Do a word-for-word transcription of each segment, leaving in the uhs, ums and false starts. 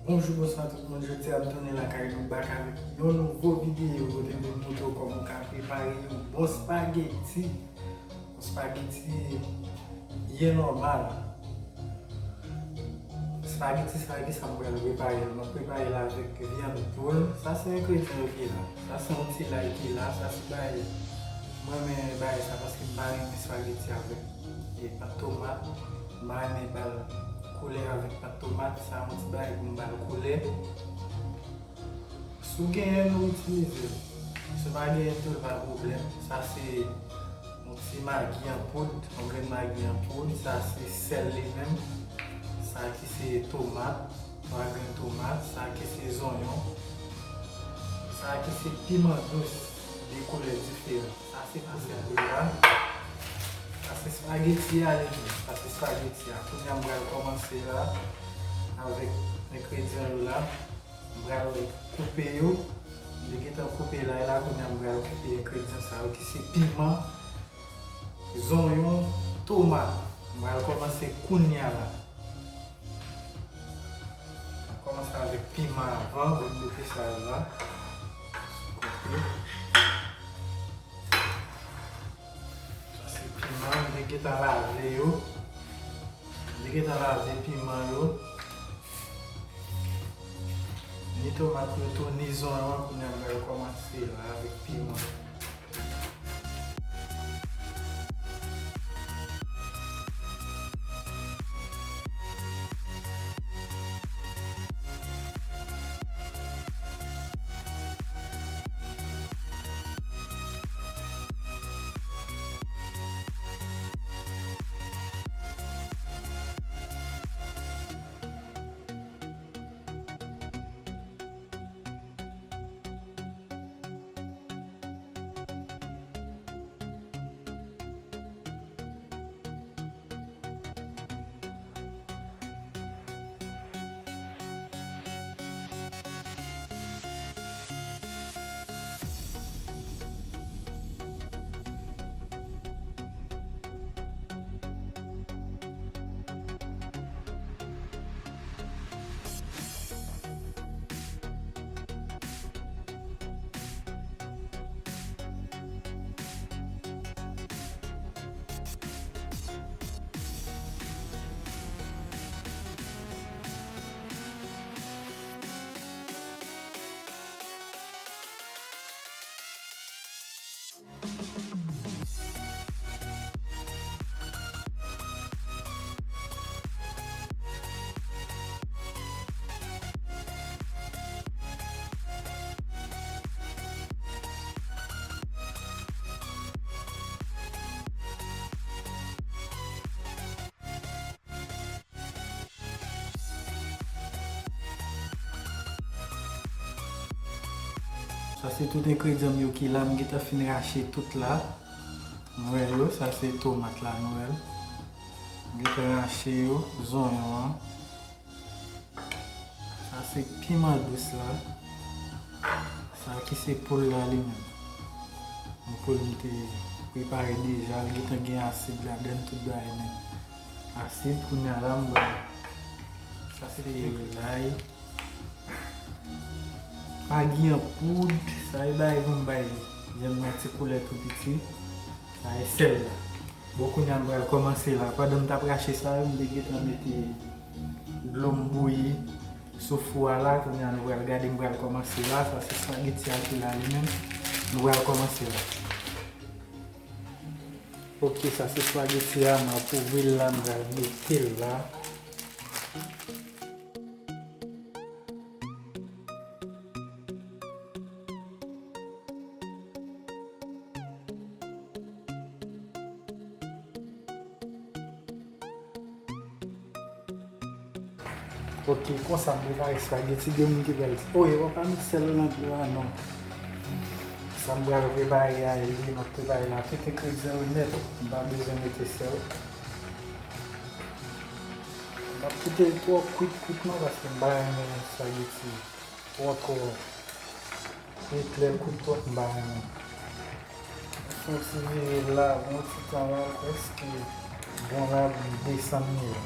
Bonjou, bonswa tout moun. Jodi a m tounen lakay nou back avèk yon nouvo videyo kote m vin montre w kòman w ka prepare yon bon spageti. Yon spageti byen nòmal. Spageti sa, ki sa m pral prepare l? M ap prepare l avèk vyann poul. Sa se engredyan yo ki la. Sa se yon ti lay ki la. Sa se bagay, mwen renmen bagay sa paske m pa renmen spageti avèk e pat tomat. M pa renmen ba l koulè avèk pat tomat. Sa yon ti bagay pou m ba l koulè. Si w genyen l, ou itilize l. Si w pa genyen tou, l pa pwoblèm. Sa se yon ti magi an poud, yon grenn magi an poud. Sa se sèl li menm. Sa ki se tomat, twa grenn tomat. Sa ki se zonyon. Sa ki se piman dous, de koulè diferan. Sa se poul la. Sa se spageti a li menm. Sa se spageti a. Kounye a m pral kòmanse la avèk engredyan yo la. M pral koupe yo. M te gentan koupe lay la, kounye a m pral koupe engredyan sa yo ki se piman, zonyon, tomat. M pral kòmanse kounye a la. M ap kòmanse avèk piman avan, pou m mete sa yo la. Sou kote. Sa se piman, m te gentan lave yo. M te gentan lave piman yo. Ni tomat yo tou, ni zonyon, kounye a m pral kòmanse la avèk piman. Sa se tout engredyan m yo ki la, m gentan fin rache tout la. Nou wè yo, sa se tomat la, nou wè l. M gentan rache yo, zonyon an. Sa se piman dous la. Sa ki se poul la li menm. Yon poul m te prepare deja, li gentan gen asid ladan l, tout bagay menm. Asid, kounye a la m ba. Sa se lay. Magi an poud, sa e bay pou m bay vyann nan ti koulè tou piti. Sa e sèl la. Bon, kounye a m pral kòmanse la. Pandan m t ap rache sa yo, m te gentan mete dlo m bouyi sou fou a la. Kounye a nou pral gade, m pral kòmanse la. Sa se spageti a ki la li menm. Nou pral kòmanse la. Ok, sa se spageti a, m ap ouvri l la, m pral mete l la. Ok, konsa m prepare spageti. Gen moun ki pral di, "Oh, e w pa met sèl nan dlo a?" Non. Sa m pral prepare a, e li m ap prepare la, tout engredyan yo nèt. M pa bezwen mete sèl. M ap kite l twò kwit, kwit non, paske m pa renmen spageti twò, twò. Li klè l kwit twòp, m pa renmen. Fè yon ti vire la, yon ti tan la, prèske bon la, m desann li la.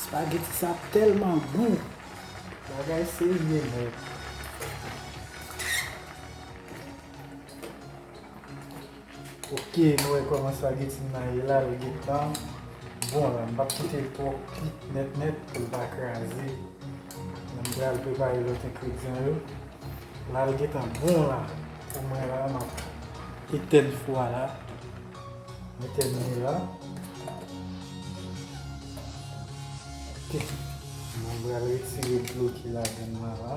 Spaghetti sa tèlman gou. Bagay serye nèt. Ok, nou wè kòman spaghetti m nan ye la, li gentan bon la. M p ap kite l twò kwit nèt nèt pou l pa kraze. Mwen pral prepare lòt engredyan yo. La, l gentan bon la. Pou mwen la, m ap etèn fou a la. M etèn li la. Ok. Mwen pral retire dlo ki ladan l la la.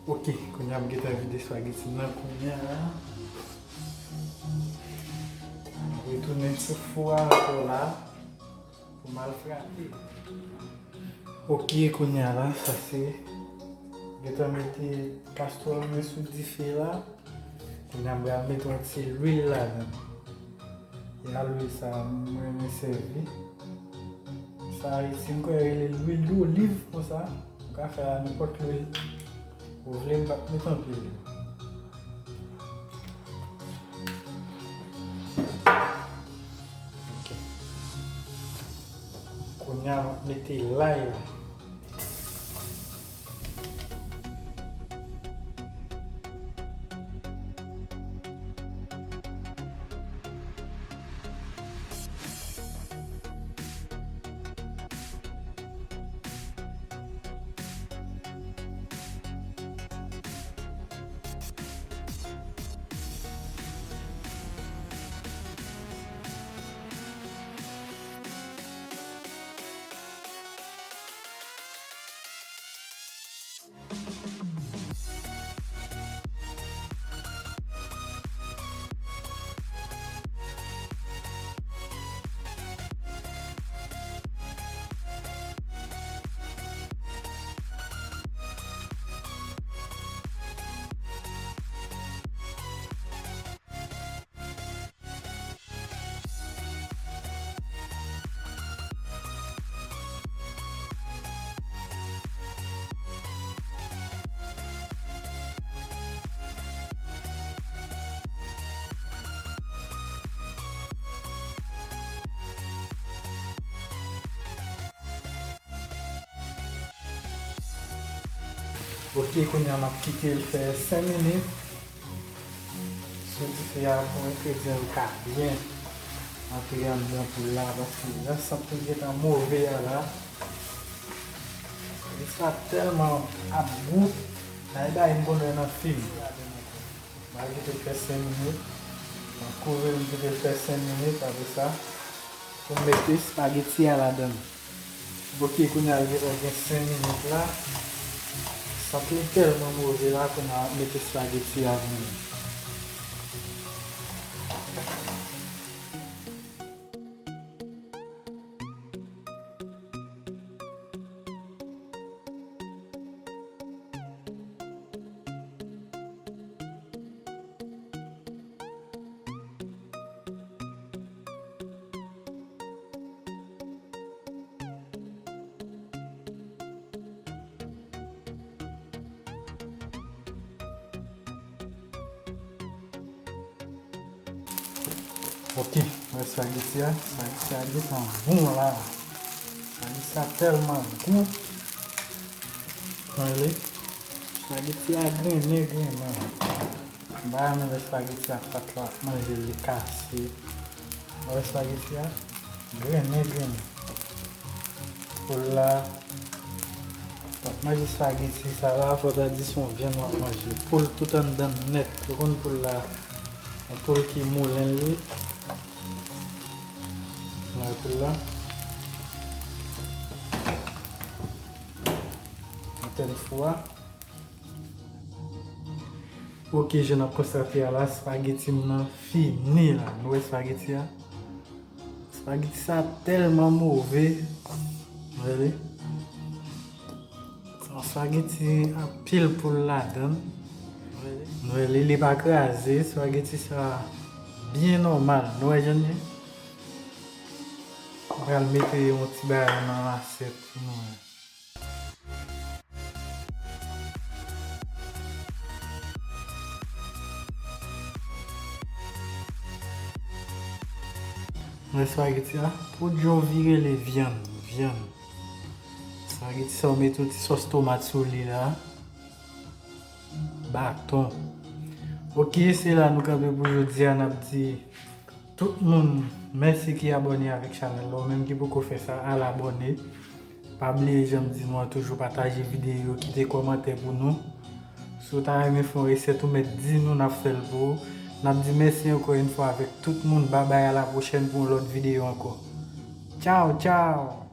Ok, kounye a m gentan vide spaghetti m nan kounye a la. M retounen sou fou a ankò la pou m al frape. Ok, kounye a la, sa se, gentan mete kastwòl mwen sou dife la. Kounye a m pral mete yon ti lwil ladan. E a lwil sa a, mwen renmen sèvi. Sa Ayiti, m kwè yo rele lwil doliv konsa. Ou ka fè a nenpòt lwil ou vle, m p ap met anpil. Ok. Kounye a, m ap mete lay la. Ok, kounye a m ap kite l fè senk minit sou dife a pou engredyan yo ka byen antre anndan poul la, paske jan sant li gentan move a la, li sa tèlman ap gou, l al bay m bonè nan fim. M al kite l fè senk minit. M ap kouvri l, m kite l fè senk minit. Apre sa, pou m mete espageti a ladan l. Ok, kounye a l gentan gen senk minit la. Sant li tèlman move la, kounye a m ap mete espageti a pou mwen. Ok, wè espageti a, espageti a gentan bon la. Espageti a tèlman gou. Tande, espageti a grennen, grennen. M pa renmen lè espageti a fat la, manje l, li kase. Wè espageti a grennen, grennen. Poul la, w ap manje espageti sa la, fò ta di se yon vyann w ap manje. Poul tout anndan nèt. Ou konn poul la, yon poul ki moulen li. Nan poul la. Antèn fou a. Ok, jan n ap konstate a la, espageti m nan fini la. Nou wè espageti a? Espageti sa tèlman move. Really? Espageti anpil poul ladan l. Really? Li pa kraze. Espageti sa byen nòmal. Nou wè jan l ye? M pral mete yon ti bagay nan asyèt pou nou wè. Mwen espageti a, pou djo vire li vyann, vyann. Espageti sa ou mete yon ti sòs tomat sou li la. Baton. Ok, se la nou kanpe pou jodi a, n ap di tout moun mèsi ki abòne avèk chanèl la, ou menm ki poko fè sa, al abòne. Pa bliye jan m di nou an, toujou pataje videyo, kite kòmantè pou nou. Si w ta renmen fè yon resèt, ou mèt di nou, n ap fè l pou ou. N ap di mèsi ankò yon fwa avèk tout moun. Babay, a la pwochèn pou yon lòt videyo ankò. Tchaw, tchaw!